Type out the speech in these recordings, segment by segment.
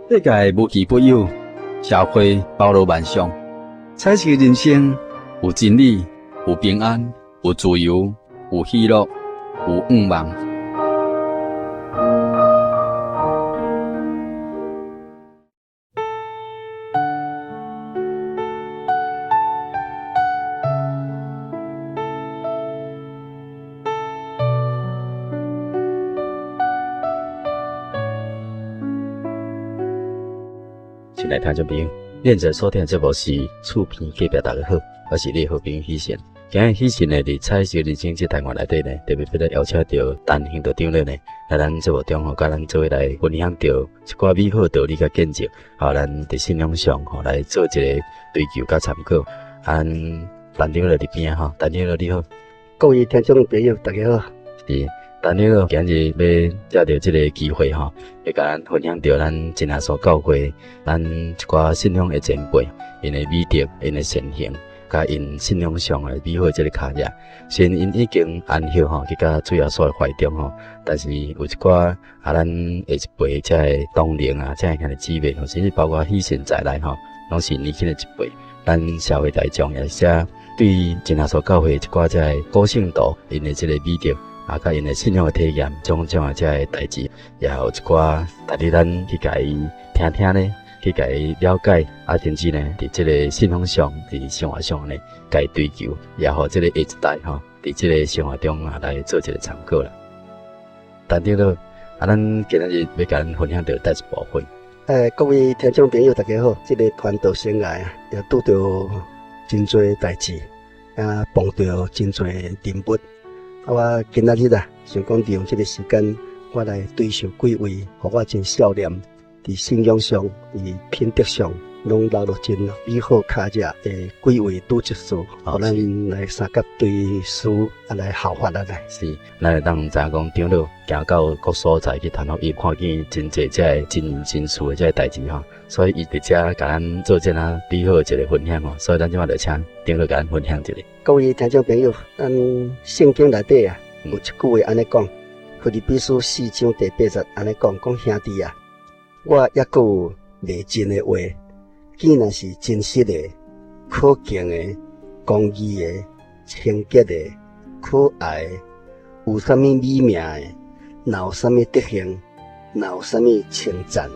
世界無奇不有，社會包羅萬象，彩色人生有真理，有平安，有自由，有喜樂，有願望。親愛聽眾朋友，現在收聽的節目是厝邊隔壁，大家好，我是你的好朋友喜賢。今日喜賢呢，佇彩色人生這單元內底呢，特別欲來邀請著陳興道長老呢，來咱節目中吼，佮咱做伙來分享著一寡美好道理佮見證，予咱佇信仰上吼來做一個追求佮參考。咱陳長老佇邊吼，陳長老你好，各位聽眾朋友大家好。是，陳長老今日欲藉著這个機會吼，欲共咱分享著咱真耶穌教會，咱一寡信仰的前輩，𪜶的美德，𪜶的善行。佮𪜶信仰上的美好這个跤跡，雖然𪜶已經安息吼，去到主耶穌的懷中吼，但是有一寡啊，咱下一輩這个同齡啊，這个兄弟姊妹，甚至包括喜賢在內吼，攏是年輕的一輩。咱社會大眾也是對真耶穌教會一寡這个古聖徒𪜶的這个美德啊，佮𪜶的信仰的體驗，種種的這个代誌，也有一寡值得咱去共伊聽聽咧。去共伊了解，啊，甚至呢，佇這个信仰上，佇生活上呢，共伊追求，也予這个下一代吼，佇這个生活中啊，來做一个參考啦。陳長老，啊，咱今仔日欲共咱分享著佗一部分？各位聽眾朋友，大家好。這个傳道生涯啊，也拄著真濟代誌，也碰著真濟人物。啊，我今仔日啊，想講利用這个時間，我來追想幾位，予我真少年。佇信仰上，佇品德上，攏留落真美好跤跡的幾位女執事，予咱來相佮對師啊來效法啊來。是，咱會當知影講長老行到各所在去傳福音，看見真濟這个真人真事的這个代誌吼，所以伊佇遮共咱做這爾美好的一个分享吼，所以咱這擺就請長老共咱分享一下。各位聽眾朋友，咱聖經內底啊，有一句話按呢講，腓立比書四章第八節按呢講，講兄弟啊。我猶閣有未盡的話，既若是真實的、可敬的、公義的、清潔的、可愛的，有啥物美名的，若有啥物德行，若有啥物稱讚，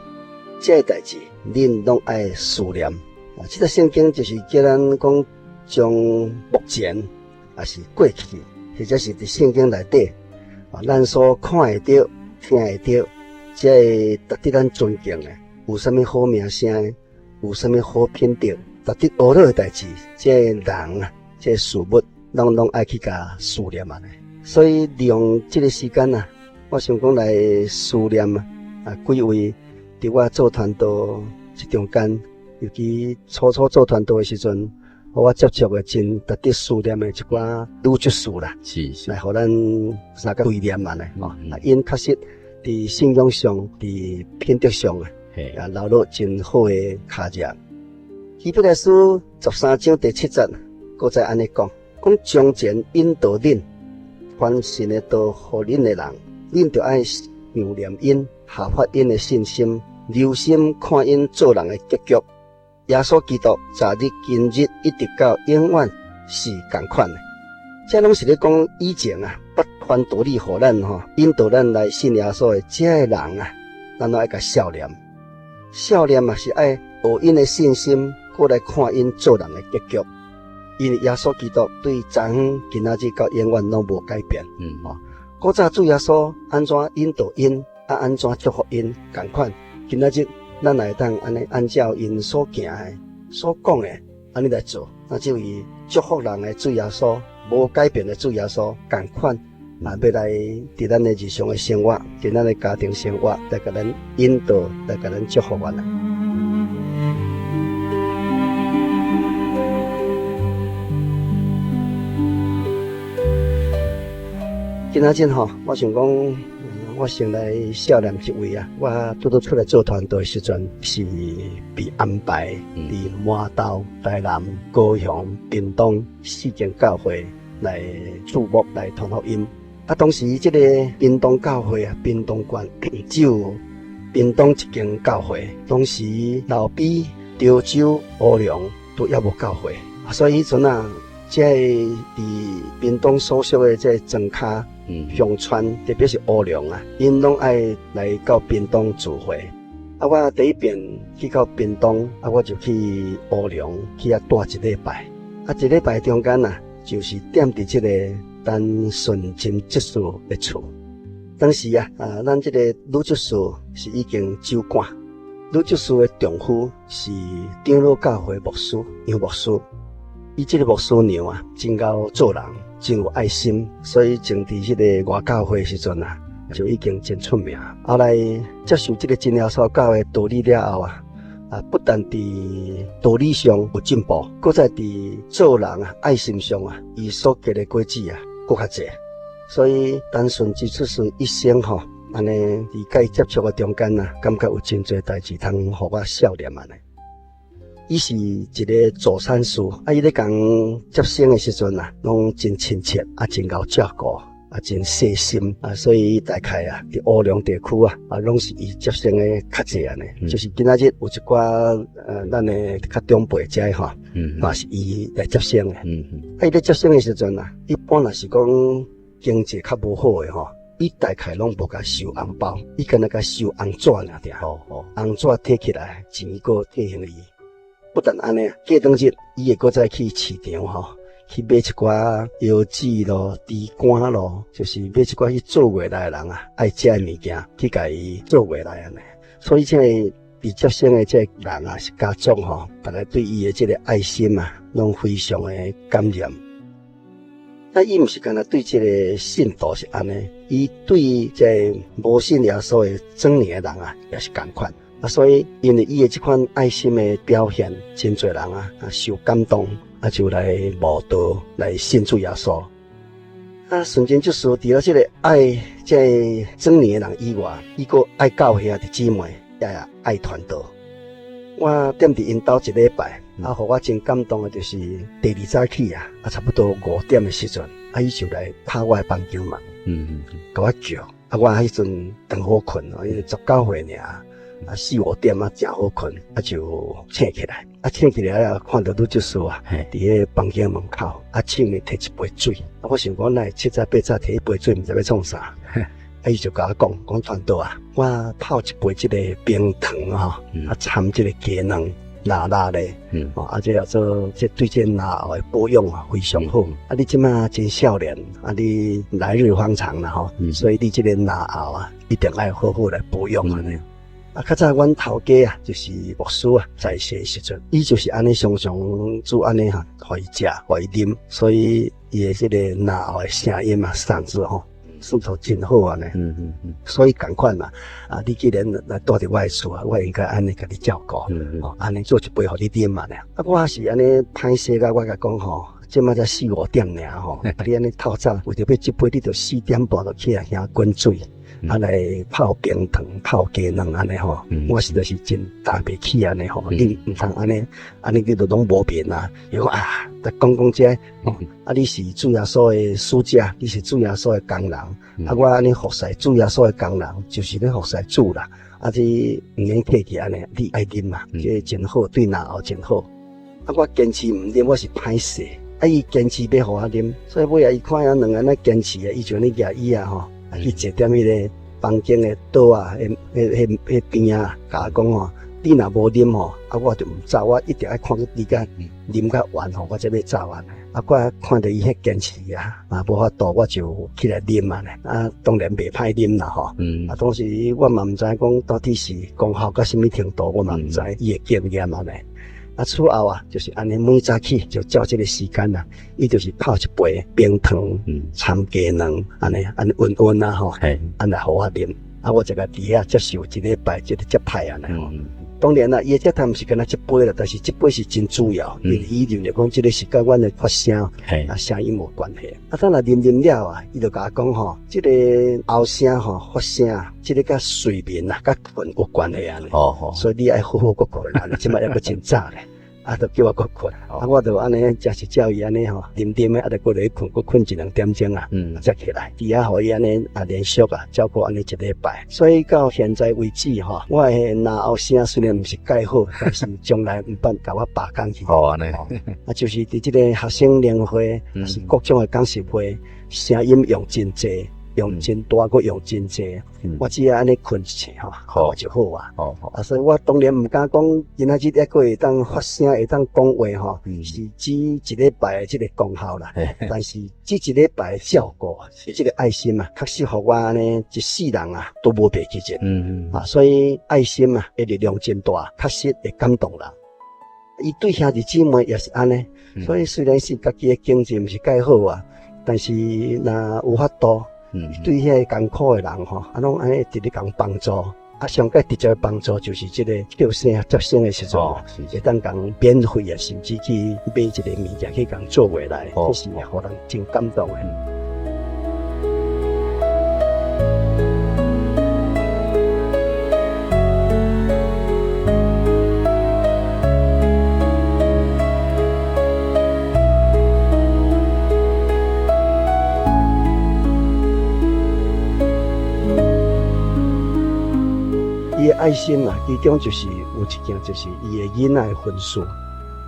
這个代誌，恁攏愛思念。啊，這个聖經就是叫咱講將目前，抑是過去，或者是佇聖經內底，啊，咱所看會著、聽會著。這个值得咱尊敬的，有啥物好名聲的，有啥物好品德，值得學樂的代誌，這个人啊，這个事物，攏攏愛去共思念按呢。所以利用這个時間啊，我想講來思念啊，啊幾位佇我做傳道這中間，尤其初初做傳道的時陣，予我接觸的真值得思念的一寡女執事啦，來予咱相佮對念按呢。哦，啊，𪜶確實。佇信仰上，佇品德上啊，也留落真好的跤跡。希伯來書十三章第七節，閣再按呢講，講從前引導恁，傳神的道予恁的人，恁著愛想念𪜶，效法𪜶的信心，留心看𪜶做人的結局。耶穌基督昨日、今日一直到永遠是仝款的。這攏是咧講以前啊，捌傳道理予咱吼，引導咱來信耶穌的這个人啊，咱攏愛共效念，效念嘛是愛學𪜶的信心，閣來看𪜶做人的結局。因為耶穌基督對昨昏、今仔日到永遠攏無改變。吼，古早主耶穌按怎引導𪜶，啊按怎祝福𪜶，仝款。今仔日咱也會當按呢按照𪜶所行的、所講的，按呢來做。那這位祝福人的主耶穌，無改變的主耶穌，仝款，啊，欲來佇咱的日常的生活，佇咱的家庭生活，來共咱引導，來共咱祝福阮啊。今仔日吼，我想講，我先來效念一位啊，我拄拄出來做傳道的時陣，是被安排佇麻豆、台南、高雄、屏東四間教會來駐牧來傳福音。啊，當時這个屏東教會啊，屏東縣只有屏東一間教會，當時老陂、潮州、烏龍都猶無教會，所以彼陣啊，這個佇屏東所屬的這個莊跤鄉村，特別是烏龍啊，𪜶攏愛來到屏東聚會。啊，我第一遍去到屏東，啊，我就去烏龍去遐蹛一禮拜。啊，一禮拜中間啊，就是踮佇這個陳順真執事的厝。當時啊，啊，咱這個女執事是已經酒館，女執事的丈夫是長老教會牧師楊牧師。伊這個牧師娘啊，真𠢕做人，真有愛心，所以從佇彼個外教會時陣啊，就已經真出名。後來接受這個真耶穌教的道理了後啊，啊，不但佇道理上有進步，閣再佇做人啊、愛心上啊，伊所結的果子啊，閣較濟。所以單純之出是一生吼，按呢佇佮伊接觸的中間啊，感覺有真濟代誌通予我笑臉按呢。伊是一個助產士，啊，伊咧共接生的時陣啊，攏真親切，啊，真𠢕照顧，啊，真細心，啊，所以大概啊，佇烏龍地區啊，啊，攏是伊接生的較濟按呢。就是今仔日有一寡咱的較長輩遮吼，嘛是伊來接生的。啊，伊咧接生的時陣啊，一般若是講經濟較無好的吼，伊大概攏無共收紅包，伊干焦共收紅紙爾爾。紅紙提起來，錢閣退還伊。不但按呢，過當日伊會閣再去市場吼，去買一寡腰子咯、豬肝咯，就是買一寡去做月來的人啊，愛食的物件，去共伊做月來按呢。所以這個佇接生的這個人啊，是家族吼，大家對伊的這個愛心啊，攏非常的感染。啊，伊毋是干焦對這個信徒是按呢，伊對這個無信耶穌的壯年的人啊，也是仝款。啊，所以因為伊的這款愛心的表現，真濟人啊受感動，啊就來慕道來信主耶穌。啊，順真就是除了這個愛這個壯年的人以外，伊閣愛教會兄弟姊妹，也愛傳道。我踮佇𪜶兜一禮拜，啊，予我真感動的就是第二早起啊，啊，差不多5點的時陣，啊，伊就來敲我的房間門，共我叫，啊，我彼陣當好睏，因為19歲爾。啊，四五點啊，誠好睏，啊就醒起來，啊醒起來啊，看著女執事啊，佇彼個房間門口，啊手裡提一杯水，啊我想講，哪會七早八早提一杯水，毋知欲創啥，啊伊就共我講，講傳道啊，我泡一杯這個冰糖吼，啊摻這個雞卵，辣辣的，啊這叫做這對這嚨喉的保養啊非常好。啊你這馬真少年，啊你來日方長啦吼，所以你這個嚨喉啊，一定愛好好來保養按呢。啊，較早阮頭家啊，就是牧師啊，在世的時陣，伊就是按呢常常煮按呢哈，予伊食，予伊啉，所以伊的這個嚨喉的聲音啊，嗓子吼，算做真好按呢。所以仝款嘛，啊，你既然來蹛佇我的厝啊，我應該按呢共你照顧，哦，按呢做一杯予你啉嘛呢。啊，我是按呢歹勢共我共講吼，這馬才四五點爾吼，啊，你按呢透早為著欲這杯，你著4點半就起來遐滾水。啊，來泡冰糖、泡雞卵按呢吼，我實在是真擔袂起按呢吼，你毋通按呢，按呢你著攏無面啊。伊講啊，講講這，啊你是主耶穌的使者，你是主耶穌的工人，啊我按呢服侍主耶穌的工人，就是咧服侍主啦。啊這毋免客氣按呢，你愛啉嘛，這真好，對嚨喉真好。啊我堅持毋啉，我是歹勢。啊伊堅持欲予我啉，所以尾仔伊看阮兩个按呢堅持啊，伊就按呢舉椅仔吼。去坐踮彼個房間的桌仔，彼、彼、彼、彼邊仔，共我講吼，你若無啉吼，啊我就毋走，我一定愛看你共啉較完吼，我才欲走按呢。啊，我看著伊彼堅持啊，嘛無法度，我就起來啉按呢。啊，當然袂歹啉啦吼。啊，當時我嘛毋知講到底是功效到啥物程度，我嘛毋知伊的經驗按呢。啊，此後啊，就是按呢每早起就照這個時間啊，伊就是泡一杯冰糖摻雞卵，按呢按呢溫溫啊吼，按來予我啉。啊，我就共佇遐接受一禮拜這個接待按呢吼。當然啦，伊的接待毋是干焦這杯啦，但是這杯是真主要，因為伊認為講這個是佮阮的發聲啊聲音有關係。啊，等若啉啉了啊，伊就共我講吼，這個喉聲吼發聲，這個佮睡眠啊、佮睏有關係按呢。所以你愛好好閣睏，這馬猶閣真早咧。啊，就叫我閣睏，啊，我就按呢，誠是照伊按呢吼，沉沉的，啊，就閣落去睏，閣睏一兩點鐘啊，才起來。佇遐予伊按呢啊連續啊照顧按呢一禮拜，所以到現在為止吼，我的嚨喉聲雖然毋是蓋好，但是從來毋捌共我罷工去。哦，按呢，啊，就是佇這个學生年會，是各種的講習會，聲音用真濟。用真大，閣用真濟，我只要按呢睏一醒吼，我就好啊。啊，所以我當然毋敢講，今仔日猶閣會當發聲，會當講話吼，是指一禮拜的這個功效啦。但是這一禮拜的照顧，是這個愛心啊，確實予我按呢一世人啊都無袂記得。啊，所以愛心啊，的力量真大，確實會感動人。伊對兄弟姊妹也是按呢，所以雖然是家己的經濟毋是蓋好啊，但是若有法度。對遐個艱苦的人吼，啊，攏按呢直咧共幫助，啊，上蓋直接幫助就是這个救生接生的時陣，會當共免費啊，甚至去買一个物件去共做回來，這是予人真感動的。伊的愛心啊，其中就是有一件，就是伊的囡仔的婚事。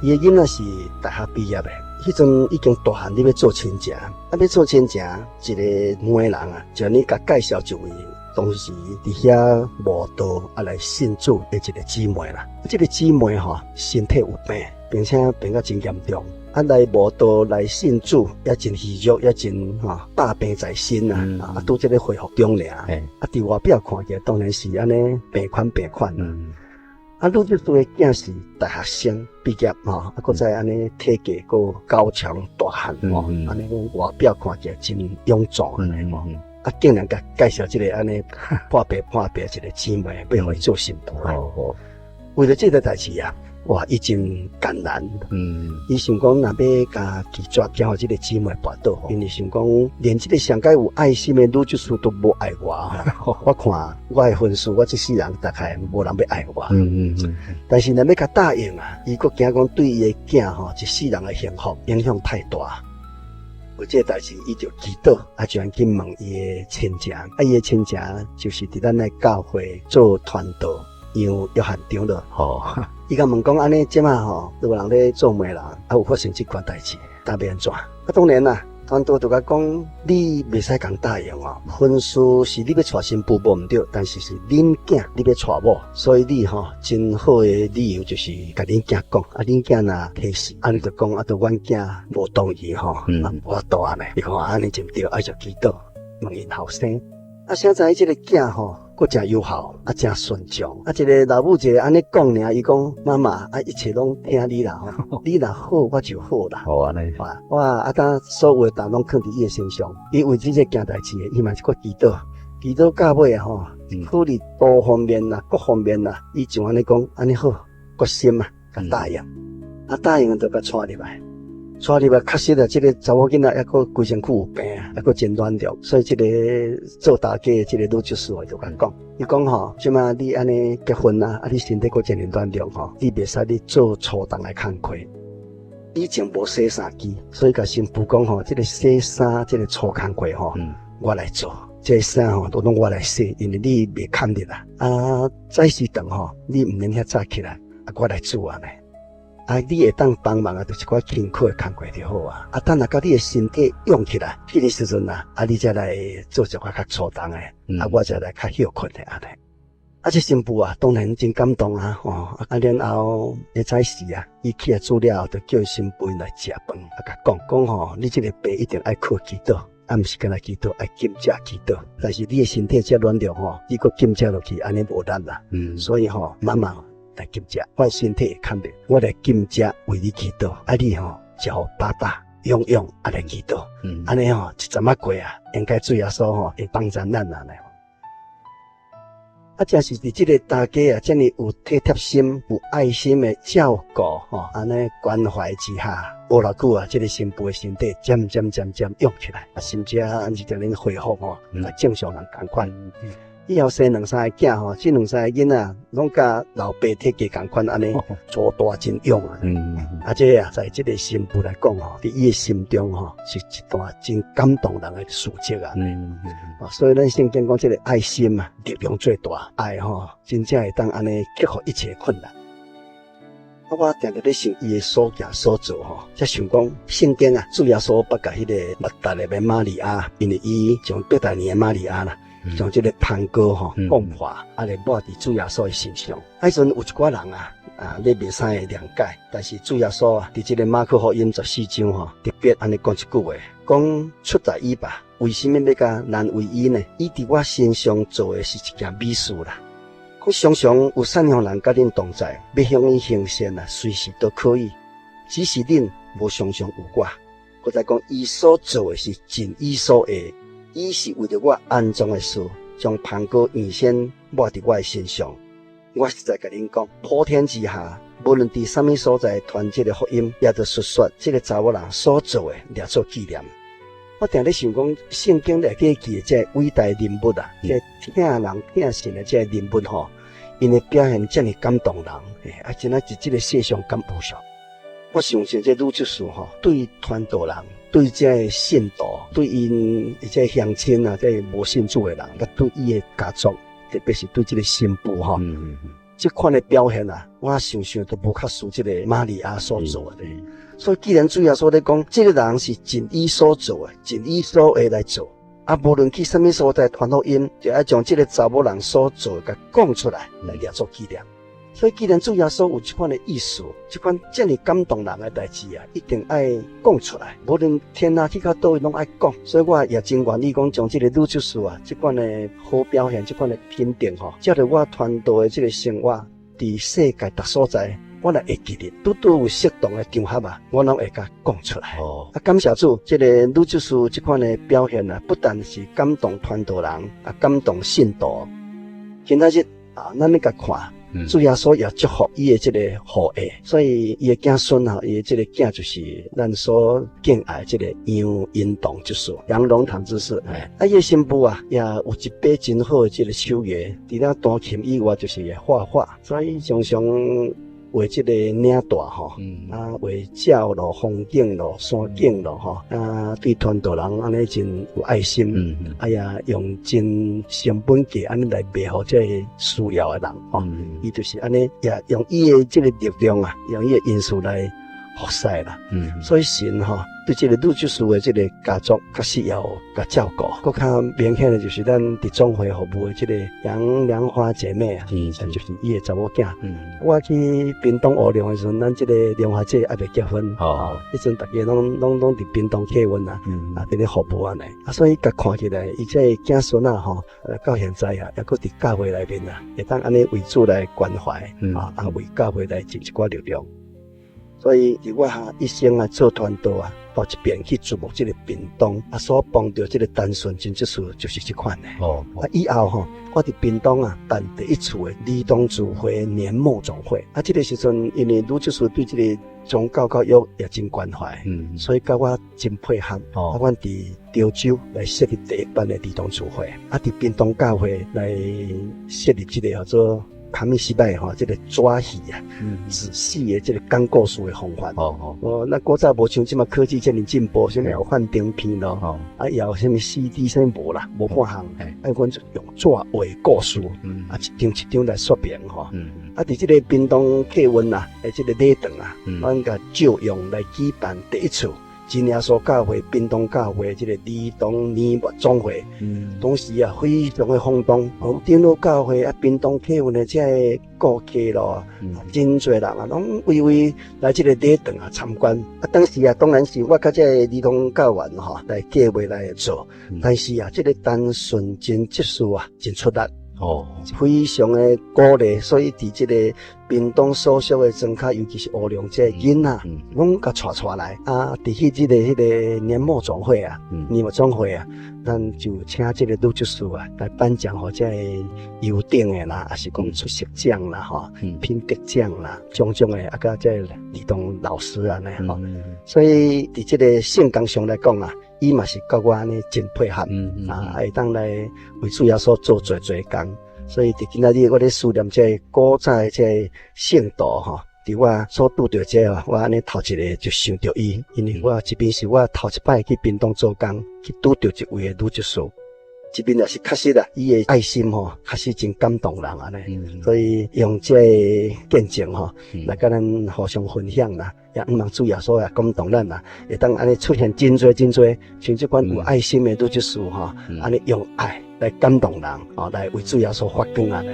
伊的囡仔是大學畢業的，彼陣已經大漢，咧欲做親情，啊，欲做親情，一个媒人啊，就按呢共介紹一位當時佇遐慕道啊來信主的一个姊妹啦。這个姊妹吼，身體有病，並且病甲真嚴重。啊，來慕道來信主，也真虛弱，也真吼百病在身啊！啊，拄這个恢復中爾，啊，佇外表看起來當然是按呢病款病款。啊，女執事的囝是大學生畢業吼，啊，閣再按呢體格閣高強大漢吼，按呢外表看起來真勇壯按呢吼，啊，竟然共介紹這个按呢破病破病一个姊妹，欲予伊做新婦。為著這个代誌啊！哇！伊真艱難，伊想講若欲共拒絕，驚予這个姊妹跋倒，因為想講連這个上蓋有愛心的女執事都無愛我，我看我的婚事，我這世人大概無人欲愛我。但是若欲共答應啊，伊閣驚講對伊的囝吼一世人的幸福影響太大。為這个代誌，伊就祈禱，啊，就按去問伊的親情，啊，伊的親情就是佇咱的教會做傳道。楊約翰長老，伊共問講按呢，這馬吼有人咧做媒人，啊有發生這款代誌，但欲按怎？啊，當然啦，傳道就共講，你袂使共答應哦。婚事是你欲娶新婦無毋對，但是是恁囝你欲娶某，所以你吼真好的理由就是共恁囝講，啊恁囝若提示，啊你就講啊，著阮囝無同意吼，啊無法度按呢，伊講按呢真對，啊就祈禱問𪜶後生，啊誰知這个囝吼。閣誠友好，啊，誠順從，啊，一个老母一个按呢講爾，伊講媽媽，啊，一切攏聽你啦，吼，你若好，我就好啦。好按呢。哇，哇，啊，當所有的擔攏囥佇伊的身上，伊為這個件代誌，伊嘛是閣祈禱，祈禱到尾啊吼，考慮多方面啦，各方面啦，伊就按呢講，按呢好，決心啊，共答應，啊，答應就共娶入來。娶入來確實啊，這个查某囡仔猶閣規身軀有病啊，猶閣真軟弱，所以這个做大家的這个女執事就共講，伊講吼，這馬你按呢結婚啊，啊你身體閣這爾軟弱吼，你袂使你做粗重的工課。以前無洗衫機，所以共新婦講吼，這个洗衫這个粗工課吼，我來做，這个衫吼都攏我來洗，因為你袂堪得啦。啊，早時頓吼，你毋免遐早起來，啊我來煮按呢。啊！你會當幫忙啊，就是一寡辛苦的工課就好啊。啊，等下到你的身體勇起來，彼个時陣啊，啊，你才來做一寡較粗重的，啊，我才來較歇睏的按呢。啊，這新婦啊，當然真感動啊，吼！啊，然後彼早時啊，伊起來煮了後，就叫伊新婦來食飯，啊，共講講吼，你這个病一定愛靠祈禱，啊，毋是干焦祈禱，愛禁食祈禱。但是你的身體遮軟弱吼，你閣禁食落去，按呢無力啦。所以吼，媽媽。來禁食，我身體會較袂，我來禁食為你祈禱，啊你吼食予飽飽，勇勇啊來祈禱，按呢吼一陣仔過啊，應該主耶穌吼會幫助咱啊咧。啊，正是佇這个大家啊，遮爾有體貼心、有愛心的照顧吼，按呢關懷之下，無偌久啊，這个新婦的身體漸漸漸漸勇起來，啊，甚至啊，按是將恁恢復吼，啊正常人仝款。以後生兩三個囝吼，這兩三個囡仔攏佮老爸體格仝款按呢，粗大真勇啊。啊，這個啊，在這個新婦來講吼，佇伊的心中吼，是一段真感動人的事蹟啊。啊，所以咱聖經講這個愛心啊，力量最大，愛吼，真正會當按呢克服一切困難。啊，我定定咧想伊的所行所做吼，才想講聖經啊，主耶穌捌共彼個抹大拉的瑪利亞，因為伊將伯大尼的瑪利亞啦，將這個香膏吼講破，啊來抹佇主耶穌的身上。彼時陣有一寡人啊，啊咧袂使會諒解，但是主耶穌啊，佇這個馬可福音14章吼，特別按呢講一句話，講出在伊吧，為啥物欲共難為伊呢？伊佇我身上做的是一件美事啦。講常常有善良人佮恁同在，欲向伊行善啊，隨時都可以，只是恁無常常有我。閣再講，伊所做的是盡伊所會。伊是為著我安葬的事，將香膏預先抹佇我的身上。我實在共恁講，普天之下，無論佇啥物所在傳這個福音，也著述說這個查某人所做的，掠做紀念。我定咧想講，聖經內底記的這個偉大人物啊，這個疼人疼神的這個人物吼，𪜶的表現遮爾感動人，啊，真正佇這個世上敢有數。我相信這女執事吼，對傳道人，對這个信徒，對𪜶這個鄉親啊，這个無信主的人，佮對伊的家族，特別是對這個新婦吼，這款的表現啊，我想想都無較輸這個瑪利亞所做的。所以既然主耶穌咧講，這個人是盡伊所做的，盡伊所會來做，啊，無論去啥物所在傳福音，就愛將這個查某人所做的共講出來，來掠做紀念。所以，既然主耶穌有這款的意思，這款遮爾感動人的代誌啊，一定愛講出來。無論天涯去到佗位，攏愛講。所以我也真願意講，將這個女執事啊，這款的好表現，這款的品德吼，藉著我傳道的這個生活，佇世界逐所在，我若會記得，拄拄有適當的場合啊，我攏會共講出來。啊，感謝主，這個女執事這款的表現啊，不但是感動傳道人，啊，感動信徒。今仔日啊，咱欲共看。主耶穌也祝福伊的這個後裔，所以伊的子孫哈，伊的這個囝就是咱所敬愛這個楊英堂執事，楊榮堂執事。啊，伊的新婦啊，也有一把真好的這個手藝，除了彈琴以外，就是會畫畫，所以常常畫這個領帶吼，啊，畫鳥咯、風景咯、山景咯，吼，啊，對傳道人按呢真有愛心，啊也用真成本價按呢來賣予這个需要的人，吼，伊就是按呢，也用伊的這個力量啊，用伊的恩賜來服侍啦。所以神吼對這個女執事的這個家族，確實也有共照顧。閣較明顯的就是咱佇總會服務的這個楊良花姐妹啊，就是伊的查某囝。我去屏東烏龍的時陣，咱這個良花姐猶未結婚，彼陣逐家攏攏攏佇屏東客運啊，啊佇咧服務按呢。啊，所以共看起來，伊這个子孫仔吼，到現在啊，猶閣佇教會內面啊，會當按呢為主來關懷，啊啊為教會來盡一寡力量。所以，佇我一生啊做傳道啊，頭一遍去注目這個屏東啊，所碰著這個單純真執事就是這款的。啊，以後吼，我佇屏東啊辦第一次的兒童聚會年末總會。啊，這個時陣因為女執事對這個宗教教育也真關懷，所以佮我真配合。啊，阮佇潮州來設立第一班的兒童聚會，啊，佇屏東教會來設立這个叫做卡米西拜吼，這个紙戲啊，紙戲的這个講故事的方法。哦，那古早無像這馬科技遮爾進步，啥物有幻燈片咯，啊，也有啥物 CD，啥物無啦，無半項。啊，阮就用紙畫故事，啊，一張一張來說明吼。啊，佇這个屏東客運啊，的這个禮堂啊，阮共借用來舉辦第一次真耶穌教會屏東教會這个兒童年末總會，當時啊非常的轟動，長老教會啊，屏東客運的這个顧客咯，真濟人啊，攏圍圍來這个禮堂啊參觀。啊，當時啊，當然是我佮這个兒童教員吼來計劃來做，但是啊，這个單純真執事啊，真出力。非常的鼓勵，所以佇這个屏東所屬的莊跤，尤其是烏龍這个囡仔，攏共帶帶來。啊，佇彼日的彼个年末總會啊，年末總會啊，咱就請這個女執事啊來頒獎予這个優等的啦，抑是講出席獎啦，吼，品德獎啦，種種的啊，佮這个兒童老師按呢吼。所以佇這个聖工上來講啊，伊嘛是佮我按呢真配合，啊，會當來為主耶穌做濟濟工。所以佇今仔日我咧思念這个古早的這个聖徒吼，佇我所拄著這个，我按呢頭一个就想著伊，因為我這邊是我頭一擺去屏東做工，去拄著一位的女執事。這邊也是確實啦，伊的愛心吼，確實真感動人按呢。所以用這個見證吼，來佮咱互相分享啦，也向望主耶穌也感動咱啦，會當按呢出現真濟真濟，像這款有愛心的女執事吼，按呢用愛來感動人，哦，來為主耶穌發光按呢。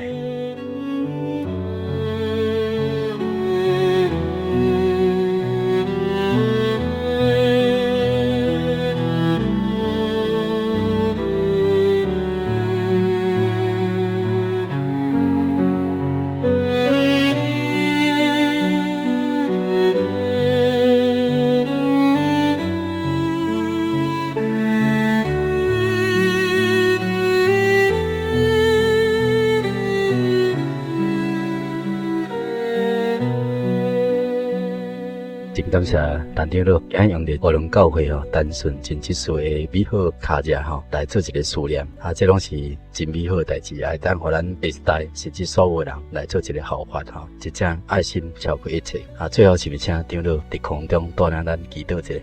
真感謝陳長老，今日用著烏龍教會吼，單純真執事的美好跤跡吼，來做一個思念，啊，這攏是真美好的代誌，啊，會當予咱下一代甚至所有的人來做一個效法吼，真正愛心超過一切。啊，最後是毋是請長老佇空中帶領咱祈禱一下？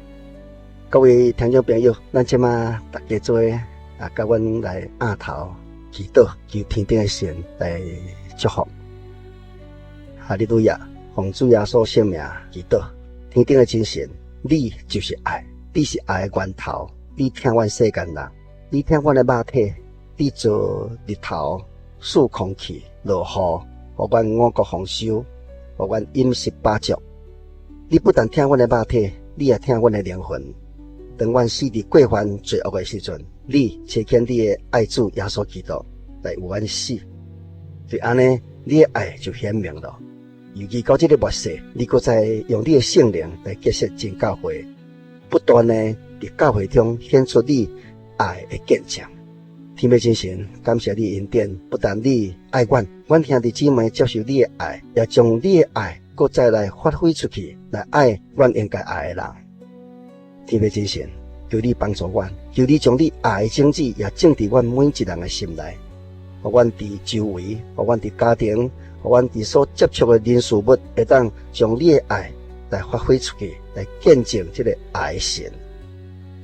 各位聽眾朋友，咱這馬大家做伙啊，佮阮來徛頭祈禱，求天頂的神來祝福。哈利路亞，奉主耶穌聖名祈禱。天頂的真神，你就是愛，你是愛的源頭，你疼阮世間人，你疼阮的肉體，你造日頭，賜空氣，落雨，予阮五穀豐收，予阮飲食飽足。你不但疼阮的肉體，你也疼阮的靈魂。當阮死佇過犯罪惡的時陣，你差遣你的愛子耶穌基督來為阮死，就按呢，你的愛就顯明了。尤其到這个末世，你閣再用你的聖靈來結實真教會，不斷的佇教會中顯出你愛的見證。天父真神，感謝你恩典，不但你愛阮，阮兄弟姊妹接受你的愛，也將你的愛閣再來發揮出去，來愛阮應該愛的人。天父真神，求你幫助阮，求你將你愛的種子也種佇阮每一人的心內，予阮佇周圍，予阮佇家庭，予阮佇所接觸的人事物，會當將你的愛來發揮出去，來見證這个愛的神。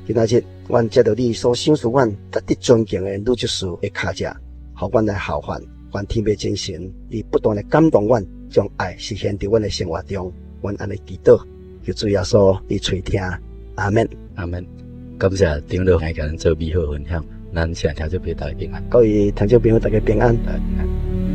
今仔日，阮藉著你所賞賜阮值得尊敬的女執事的跤跡，予阮來效法。願天父真神，你不斷的感動阮，將愛實現佇阮的生活中。阮按呢祈禱，求主耶穌你垂聽，阿們。阿們。感謝長老來共咱做美好分享，咱請聽眾朋友大家平安。各位聽眾朋友大家平安。大家平安。